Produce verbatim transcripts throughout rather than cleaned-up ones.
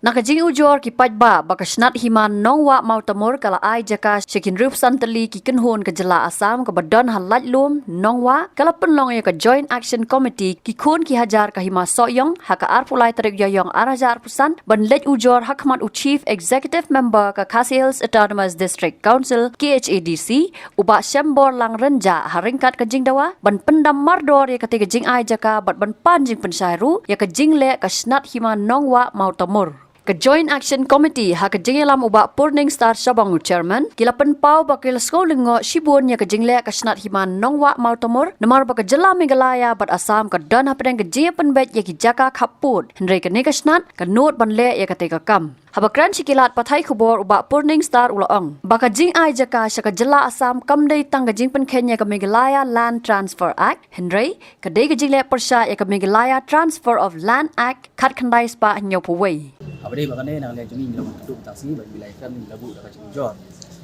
Na ka jingujor ki paidbah ba ka shnat hima Nongwah Mawtamur ka la ai jaka sha ki hynriewphew san tylli ki kynhun ka jylla Assam kaba don ha Laitlum, Nongwah, ka la pynlong ïa ka Joint Action Committee ki khun ki hajar ka hima Sohiong ha ka arphew lai tarik Ïaïong ar hajar arphew san ban leit ujor ha khmat u Chief Executive Member ka Khasi Hills Autonomous District Council, K H A D C, u Bah Shemborlang Rynjah, ha ryngkat ka jingdawa ban pyndam mardor ïa katei ka jingai jaka bad ban pan jingpynshai ruh ïa ka jingleh ka shnat hima Nongwah Mawtamur. Ka Joint Action Committee ha ka jingïalam u Bah Purning Star Shabong u Chairman, ki la pynpaw ba ki la sngew lyngngoh shibun ïa ka jingleh ka shnat hima Nongwah Mawtamur namar ba ka jylla Meghalaya bad Assam ka don hapdeng ka jingïapynbeit ïa ki jaka khappud, hynrei kane ka shnat ka nud ban leh ïa katei ka kam. Haba kren sha ki lad pathai khubor u Bah Purning Star u la ong ba ka jingai jaka sha ka jylla Assam kam dei tang ka jingpynkheiñ ïa ka Meghalaya Land Transfer Act, hynrei ka dei ka jingleh pyrshah ïa ka Meghalaya Transfer of Land Act khatkhyndai spah hynñiewphew wei. Haba dei ba kane na ka liang jong ngi ngi la wan kdup tak si ba ngi la ïakren ngi la buh da ka jingujor.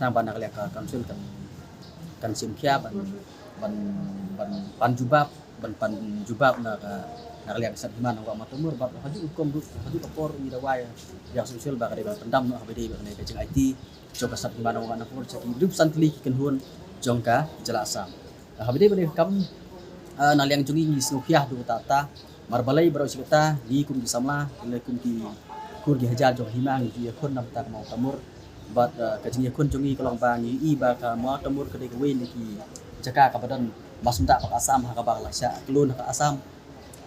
Tang ba na ka liang ka council kan kan shim khia ban ban ban pan jubab ban pan jubab na ka na ka liang ka shnat hima Nongwah Mawtamur bad ha kajuh ka kum ruh ha kajuh ka por ngi dawa ïa ka council ba ka dei ban pyndam noh haba dei ba kane ka jingaiti jong ka shnat hima Nongwah Mawtamur sha ki hynriewphew san tylli ki kynhun jong ka jylla Assam. Haba dei ba dei ka kam, eh, na liang jong ngi ngi sngewkhia haduh katta katta. Namar balei baroh shi katta ngi kum ki samla, ngi kum ki khun ki hajar jong ka hima ngi ju ïakhun na ka bynta ka Mawtamur. Bad, eh, ka jingïakhun jong ngi ka long ba ngi i ba ka Mawtamur ka dei kawei na ki jaka kaba don masundah bad ka Assam ha kaba la shah kyllon ha ka Assam.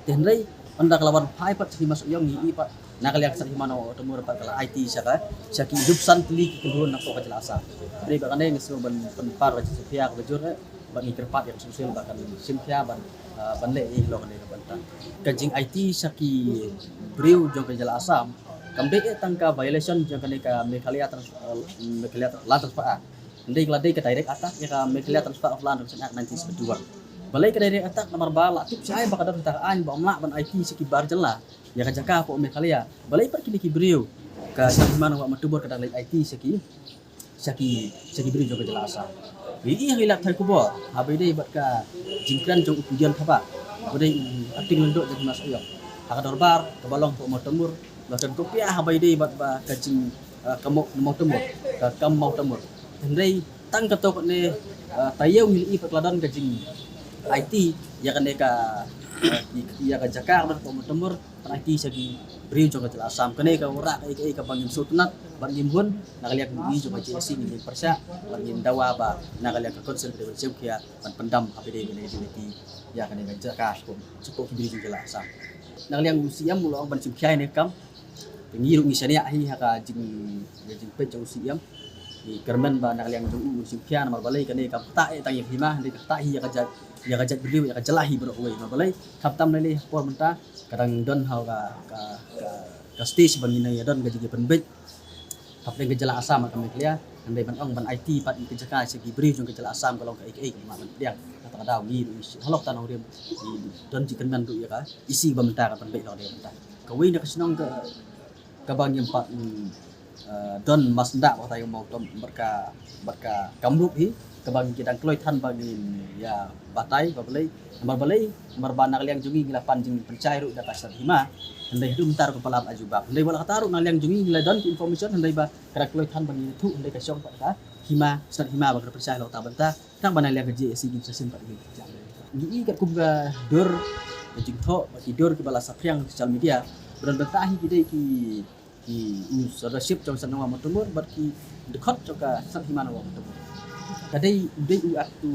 Te hynrei ynda ka la wan phai pat sha hima Sohiong ngi i pat na ka liang ka shnat hima Nongwah Mawtamur pat ka la aiti sha ka sha ki hynriewphew san tylli ki kynhun na ka jylla Assam. Hynrei ba kane ngi sngew ban pynpaw ka jingsngewkhia kaba jur eh. Ba ngi kyrpad ïa ka council ba kan shim khia ban, ah, ban leh ïa la kane ka bynta. Ka jingaiti sha ki briew jong ka jylla Assam kam dei eh tang ka violation jong kane ka Meghalaya Trans-, eh, Meghalaya Trans-, Land Transfer Act. Hynrei ka la dei ka direct attack ïa ka Meghalaya Transfer of Land Regulation Act nineteen seventy-one. Balei ka direct attack namar ba la tip shai ba ka don kata ka aiñ ba ym lah ban aiti sha ki bar jylla ïa ka jaka hapoh Meghalaya. Balei pat kine ki briew ka shnat hima Nongwah Mawtamur ka dang leit aiti sha ki sha ki sha ki briew jong ka jylla Assam. Ngi i ha ki lad pathai khubor haba ïadei bad ka jingkren jong u Pu Dian Thabah uba dei u acting lyngdoh jong ka hima Sohiong ha ka dorbar kaba long hapoh Mawtamur, ba kan kopiah haba ïadei bad ba ka jing, eh, ka Maw-, Mawtamur, ka kam Mawtamur. Hynrei tang katto katne, eh, taïew ngi la i pat ka la don ka jingaiti ïa kane ka, eh, ïa ka jaka kaba don hapoh Mawtamur. Ban aiti sha ki briew jong ka jylla Assam. Kane ka wanrah kaei kaei kaba ngim sngewtynnat bad ngim hun, na ka liang ngi jong ka J A C ngin pyrshah bad ngin dawa ba na ka liang ka council ka dei ban shim khia ban pyndam haba ïadei bad kane ka jingïaiti ïa kane ka jaka sha ki briew jong ka jylla Assam. Na ka liang u C M u la ong ban shim khia ïa kane ka kam. Te ngi ruh ngi shaniah hi ha ka jing, ka jingpeit jong u C M. Ngi kyrmen ba na ka liang jong u un shim khia namar balei kane kam ktah eh tang ïa ka hima, hynrei ka ktah hi ïa ka jait, ïa ka jait briew, ïa ka jylla hi baroh kawei. Namar balei khamtam lei lei ha ka por mynta ka dang don ha ka, ka, ka, ka stage ba ngin ïa don ka jingïapynbeit hapdeng ka jylla Assam bad ka Meghalaya, hynrei ban ong ban aiti pat ïa ka jaka sha ki briew jong ka jylla Assam ka long kaei kaei kaba ym lah ban pdiang. Kata ka daw ngi ruh ngi halor kata nongrim ngi don jingkyrmen ruh ïa ka E C ba mynta ka pynbeit halor ka dei mynta. Kawei na ka shnong ka, kaba ngim pat, mm, eh, don masundah bad ka Mawtam-, bad ka, bad ka kam ruh hi, kaba ngi dang kloi than ba ngin ïa batai, ba balei, namar balei, namar ba na ka liang jong ngi ngi la pan jingpynshai ruh da ka shnat hima, hynrei haduh mynta ruh kam pat la ai jubab. Hynrei wat la katta ruh na ka liang jong ngi ngi la don ki information, hynrei ba ka dang kloi than ba ngin ïathuh, hynrei ka shong pat ka hima, shnat hima ba ka dang pynshai halor kata bynta. Tang ba na liang ka J A C ngin sa sngewthuh pat ngi. Ngi i katkum ka dur, ka jingthoh, ba ki dur kiba la saphriang social media. Ba don bynta hi ki dei ki, ki u sardar chief jong shnat Nongwah Mawtamur, bad ki dkhot jong ka shnat hima Nongwah Mawtamur. Ka dei u dei u at u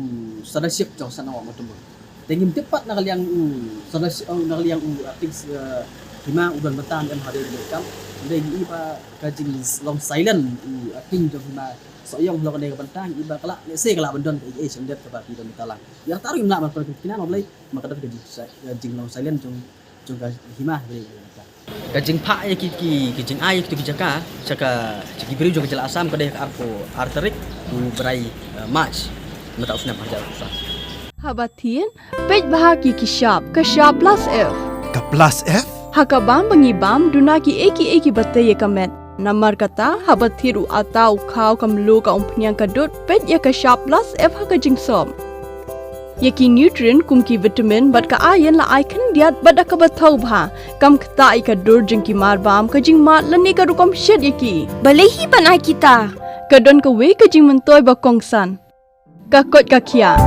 sardar chief jong shnat Nongwah Mawtamur. Te ngim tip pat na ka liang u sardar chief, oh, na ka liang u acting, eh, hima u don bynta ne em ha dei ne kam. Dei ngi i ba ka jinglong silent u acting jong hima Sohiong halor kane ka bynta ngi i ba ka lah, lehse ka lah ban don kaei kaei sha khyndiat kaba ki don bynta lang. Ïa kata ruh ngim lah ban pynkhih kine namar balei, namar ka don ka jing, ka jinglong silent jong, jong ka hima ha kane ka bynta. Ka jingphah ïa ki, ki, ki jingai ïa kito ki jaka sha ka, sha ki briew jong ka jylla Assam ka dei ha ka arphew ar tarik u bnai, eh, March mynta u snem arhajar arphew san. Haba thied, peit bha ïa ki shap, ka shap plus F. Ka plus F? Ha ka bam ba ngi bam, duna kiei kiei kiba tei ïa ka met. Namar kata, haba thied u atta u khaw ka mluh ka umphniang ka dud, peit ïa ka shap plus F ha ka jingsop. Ïa ki nutrient kum ki vitamin bad ka iron la ai khyndiat bad da kaba thaw bha. Kam ktah ïa ka dur jong ki marbam, ka jingmad lane ka rukom shet ïa ki. Balei hi ban ai kita? Ka don kawei ka jingmyntoi ba kongsan. Ka koit ka khiah.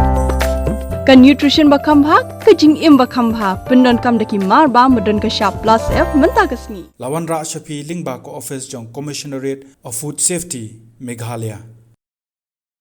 Ka nutrition ba kham bha, ka jingim ba kham bha. Pyndonkam da ki marbam ba don ka shap plus F mynta ka sngi. La wanrah sha phi lyngba ka office jong Commissionerate of Food Safety, Meghalaya.